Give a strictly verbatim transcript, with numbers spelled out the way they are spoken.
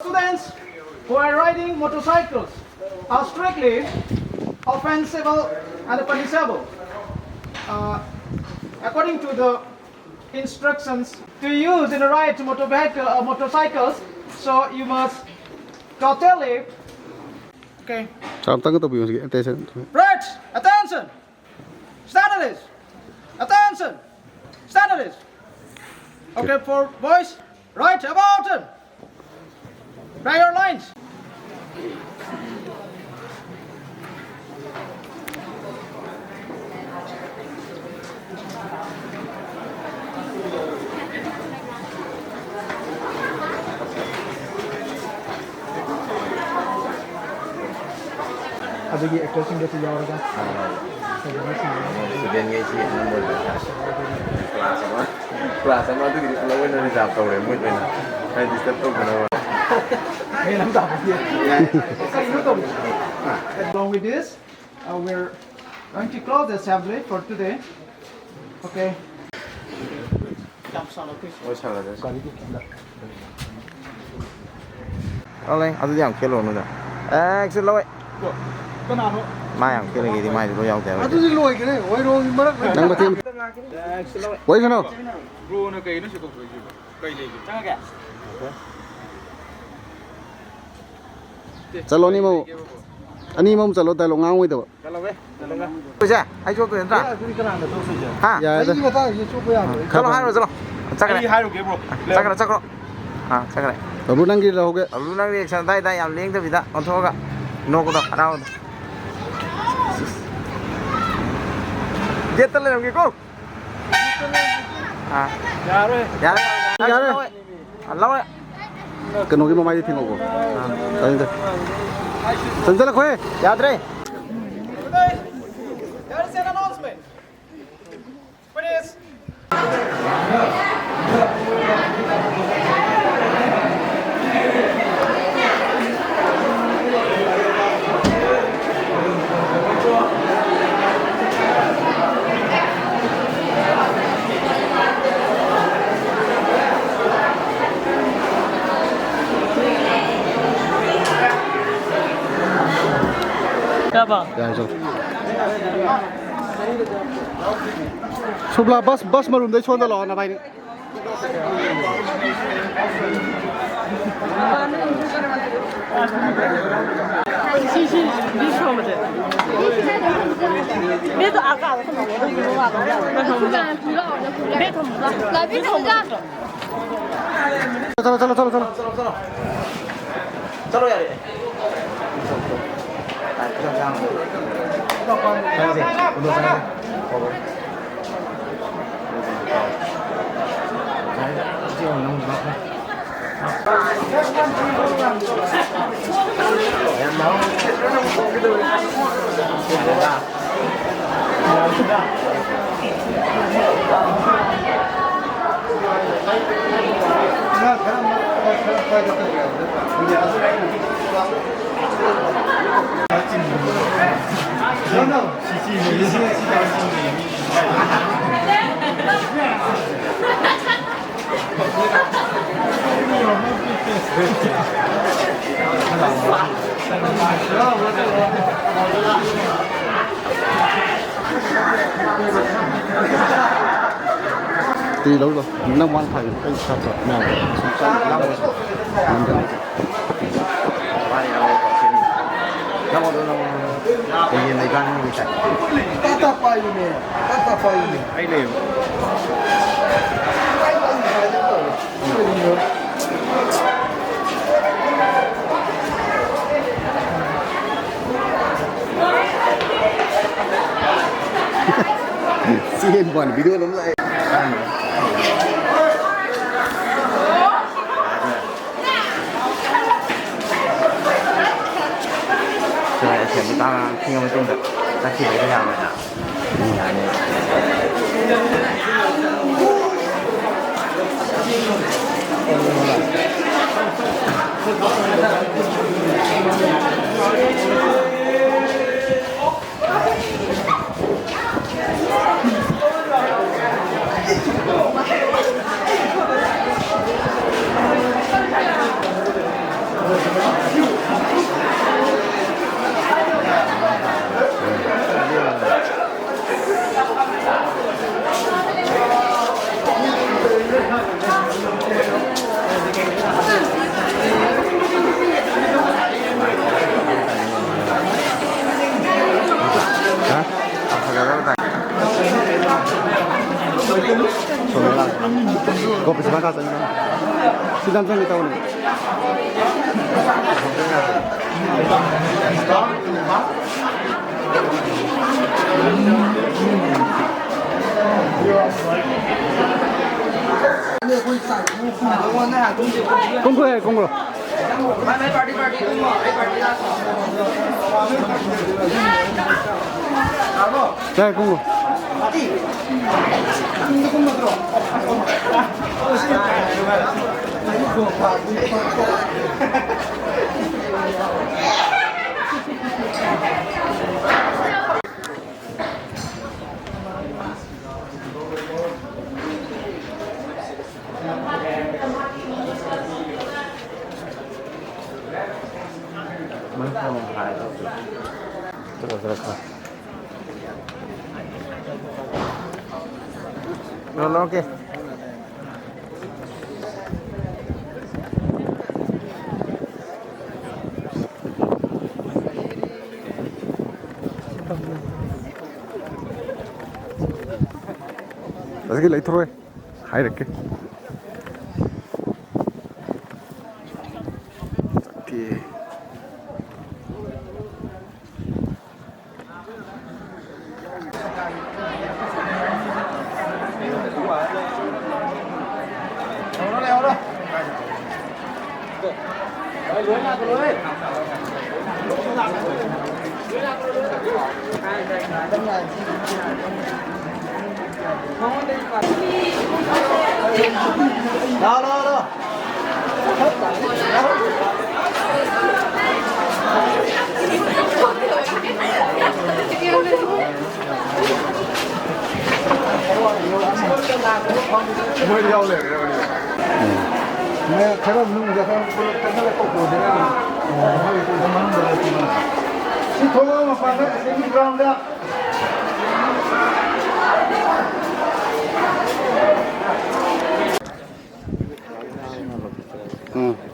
Students who are riding motorcycles are strictly offensible and punishable, uh, according to the instructions to use in a ride to motor vehicle or motorcycles. So you must totally, okay. ꯆꯥꯝꯇꯪꯒ ꯇꯧꯕꯤꯌꯨ ꯍꯧꯖꯤꯛꯀꯤ attention. Right, attention. Stand at ease. Attention. Stand at ease. Okay, for boys, right about turn. Try your lines. ꯑꯗꯨꯒꯤ actorꯁꯤꯡꯗꯁꯨ ꯌꯥꯎꯔꯒ ꯐꯖꯅ ꯁꯥꯟꯅꯔꯒ studentꯉꯩꯁꯤ ꯑꯅꯝꯕ ꯑꯣꯏꯅ class ꯑꯃ, class ꯑꯃ ꯑꯗꯨꯒꯤꯗꯤ ꯄꯨꯂꯞ ꯑꯣꯏꯅ reserve ꯇꯧꯔꯦ, ꯃꯣꯏ ꯑꯣꯏꯅ ꯈꯔ disturb ꯇꯧꯗꯅꯕ꯫ ꯃꯦꯟ ꯑꯃ ꯇꯥꯕꯗꯤ꯫ ꯀꯩꯅꯣ ꯇꯧꯔꯤꯁꯦ? Along with this, uh, we're going to close the assembly for today. Okay. ꯌꯥꯝ ꯁꯥꯟꯅ ꯑꯩꯈꯣꯏꯁꯨ꯫ ꯍꯣꯏ, ꯁꯥꯟꯅꯁꯦ꯫ ꯒꯥꯔꯤꯗꯤ ꯈꯤꯇꯪ ꯑꯣꯂꯦ, ꯑꯗꯨꯗꯤ ꯌꯥꯝ ꯈꯦꯠꯂꯨꯔꯅꯨꯗ꯫ ꯑꯦ, ꯑꯦꯛꯁꯟ ꯂꯧꯋꯦ꯫ ꯀꯅꯥꯅꯣ? ꯃꯥ ꯌꯥꯝ ꯈꯦꯠꯂꯤꯒꯦꯗꯤ ꯃꯥꯏꯗꯤ ꯂꯣꯏ ꯌꯥꯎꯗꯦ ꯍꯥꯏꯕ꯫ ꯑꯗꯨꯗꯤ ꯂꯣꯏꯈ꯭ꯔꯦ, ꯍꯣꯏꯔꯣꯡꯒꯤ ꯃꯔꯛ ꯅꯪ ꯃꯇꯦꯡ꯫ ꯑꯦꯛꯁꯟ ꯂꯧꯋꯦ꯫ ꯋꯥꯔꯤ ꯁꯥꯟꯅꯧ꯫ ꯕ꯭ꯔꯣꯅ ꯀꯩꯅꯣ ꯁꯤ ꯀꯧꯊꯣꯛꯏꯁꯤꯕꯣ? ꯀꯩ ꯂꯩꯒꯦ? ꯆꯪꯉꯒꯦ꯫ ꯆꯠꯂꯣ, ꯑꯅꯤꯃꯛ꯫ ꯑꯅꯤꯃꯛ ꯆꯠꯂꯣ, dialogue ꯉꯥꯡꯉꯣꯏꯗꯕ꯫ ꯆꯠꯂꯣꯕꯦ, ꯆꯠꯂꯣꯕꯦ꯫ ꯍꯧꯖꯤꯛ ꯑꯩ ꯆꯣꯞꯇꯣꯏ ꯅꯠꯇ꯭ꯔꯥ? ꯑꯦ, ꯑꯗꯨꯗꯤ ꯀꯅꯥꯅ ꯆꯣꯞꯇꯣꯏꯁꯦ? ꯍꯥ? ꯌꯥꯔꯦꯗ꯫ ꯑꯩꯒꯤ ꯃꯇꯥꯡꯁꯦ ꯆꯣꯞꯄ ꯌꯥꯕ꯭ꯔꯣ? ꯆꯠꯂꯣ, ꯍꯥꯏꯔꯣ, ꯆꯠꯂꯣ꯫ ꯆꯠꯈ꯭ꯔꯦ꯫ ꯑꯩ ꯍꯥꯏꯔꯨꯒꯦ, ꯕ꯭ꯔꯣ꯫ ꯆꯠꯈ꯭ꯔꯣ, ꯆꯠꯈ꯭ꯔꯣ꯫ ꯑꯥ, ꯆꯠꯈ꯭ꯔꯦ꯫ ꯕꯕ꯭ꯂꯨ, ꯅꯪꯒꯤ ꯂꯧꯍꯧꯒꯦ꯫ ꯕꯕ꯭ꯂꯨ, ꯅꯪ reaction ꯑꯗꯥꯏꯗ ꯌꯥꯝ ꯂꯦꯡꯗꯕꯤꯗ ꯑꯣꯟꯊꯣꯛꯑꯒ ꯅꯣꯛꯄꯗꯣ ꯍꯔꯥꯎꯕꯗꯣ꯫ ꯒꯦꯠꯇ ꯂꯩꯔꯝꯒꯦꯀꯣ꯫ ꯑꯥ꯫ ꯌꯥꯔꯣꯏ꯫ ꯌꯥꯔꯦ꯫ ꯌꯥꯔꯦ꯫ ꯂꯧꯔꯦ꯫ ꯑ, ꯂꯧꯔꯦ꯫ ꯀꯩꯅꯣꯒꯤ ꯃꯃꯥꯏꯗ ꯊꯦꯡꯉꯧꯀꯣ꯫ ꯑꯥ, ꯇꯥꯅꯤꯡꯗꯦ꯫ ꯆꯪꯁꯤꯜꯂꯛꯈꯣꯍꯦ꯫ ꯌꯥꯗ꯭ꯔꯦ꯫ There is an announcement. Please. ꯌꯥꯔꯦ, ꯆꯠꯂꯣ꯫ ꯁꯨꯕ꯭ꯂꯥ, ꯕꯁ, ꯕꯁ ꯃꯔꯨꯝꯗꯩ ꯁꯣꯟꯗ ꯂꯥꯛꯑꯣ, ꯅꯕꯥꯏꯅꯤ꯫ ꯆꯠꯂꯣ, ꯆꯠꯂꯣ, ꯆꯠꯂꯣ, ꯆꯠꯂꯣ꯫ ꯆꯠꯂꯣ, ꯌꯥꯔꯦ꯫ ꯆꯪꯉꯁꯦ, ꯀꯨꯟꯗꯣ ꯆꯪꯉꯁꯦ꯫ ꯇꯤ ꯂꯧ ꯂꯧ꯫ ꯅꯪ ꯃꯥꯡ ꯊꯥꯒꯦ꯫ ꯑꯩ ꯁꯥꯇ꯭ꯔ ꯃꯌꯥꯝ ꯁꯨꯝ ꯆꯥ-, ꯂꯥꯡꯕ ꯁꯨꯝ ꯉꯝꯗꯅ꯫ ꯅꯪꯉꯣꯟꯗ ꯅꯪ ꯍꯌꯦꯡ ꯂꯩꯀꯥꯟꯗ ꯅꯪꯒꯤ ꯇꯥꯏ꯫ ꯇꯥ ꯇꯥ ꯄꯥꯏꯌꯨꯅꯦ꯫ ꯇꯥ ꯇꯥ ꯄꯥꯏꯌꯨꯅꯦ꯫ ꯑꯩ ꯂꯩꯌꯦꯕ꯫ ꯆꯦꯟꯕ ꯋꯥꯅꯤ, video ꯑꯗꯨꯝ ꯂꯥꯛꯑꯦ꯫ ꯁꯦ, ꯑꯁꯦꯡꯕ ꯇꯥꯡ ꯊꯤꯡꯉ ꯃꯇꯨꯡꯗ ꯆꯠꯈꯤꯕ ꯌꯥꯝꯃꯦꯅ꯫ ꯎꯝ꯫ ꯌꯥꯅꯤ꯫ ꯁꯤꯗ ꯑꯝꯇꯪꯗꯤ ꯇꯧꯅꯦ꯫ ꯀꯨꯝꯈ꯭ꯔꯣ, ꯀꯨꯝꯈ꯭ꯔꯣ꯫ ꯌꯥꯏ, ꯀꯨꯝꯈ꯭ꯔꯣ꯫ ꯂꯧꯔꯛꯀꯦ꯫ ꯑꯁꯤꯒꯤ ꯂꯩꯊꯔꯣꯏ ꯍꯥꯏꯔꯛꯀꯦ꯫ ꯆꯠꯇꯦ꯫ ꯂꯥꯛꯑꯣ, ꯂꯥꯛꯑꯣ, ꯂꯥꯛꯑꯣ꯫ ꯃꯣꯏꯗꯤ ꯌꯥꯎ ꯂꯩꯔꯦ꯫ ꯎꯝ꯫ ꯃꯣꯏ ꯈꯔ ꯃꯅꯨꯡꯗ ꯈꯔ ꯄꯨꯂꯞ ꯆꯪꯍꯜꯂ ꯇꯧꯊꯣꯛꯑꯁꯤꯔ? ꯑꯣ, ꯃꯣꯏ ꯃꯅꯨꯡꯗ ꯂꯩꯁꯤ꯫ ꯁꯤ ꯊꯣꯛꯂꯛꯑ ꯃꯄꯥꯟꯗ ꯑꯦꯁꯦꯝꯕ꯭ꯂꯤ ꯒ꯭ꯔꯥꯎꯟꯗ꯫ ꯎꯝ꯫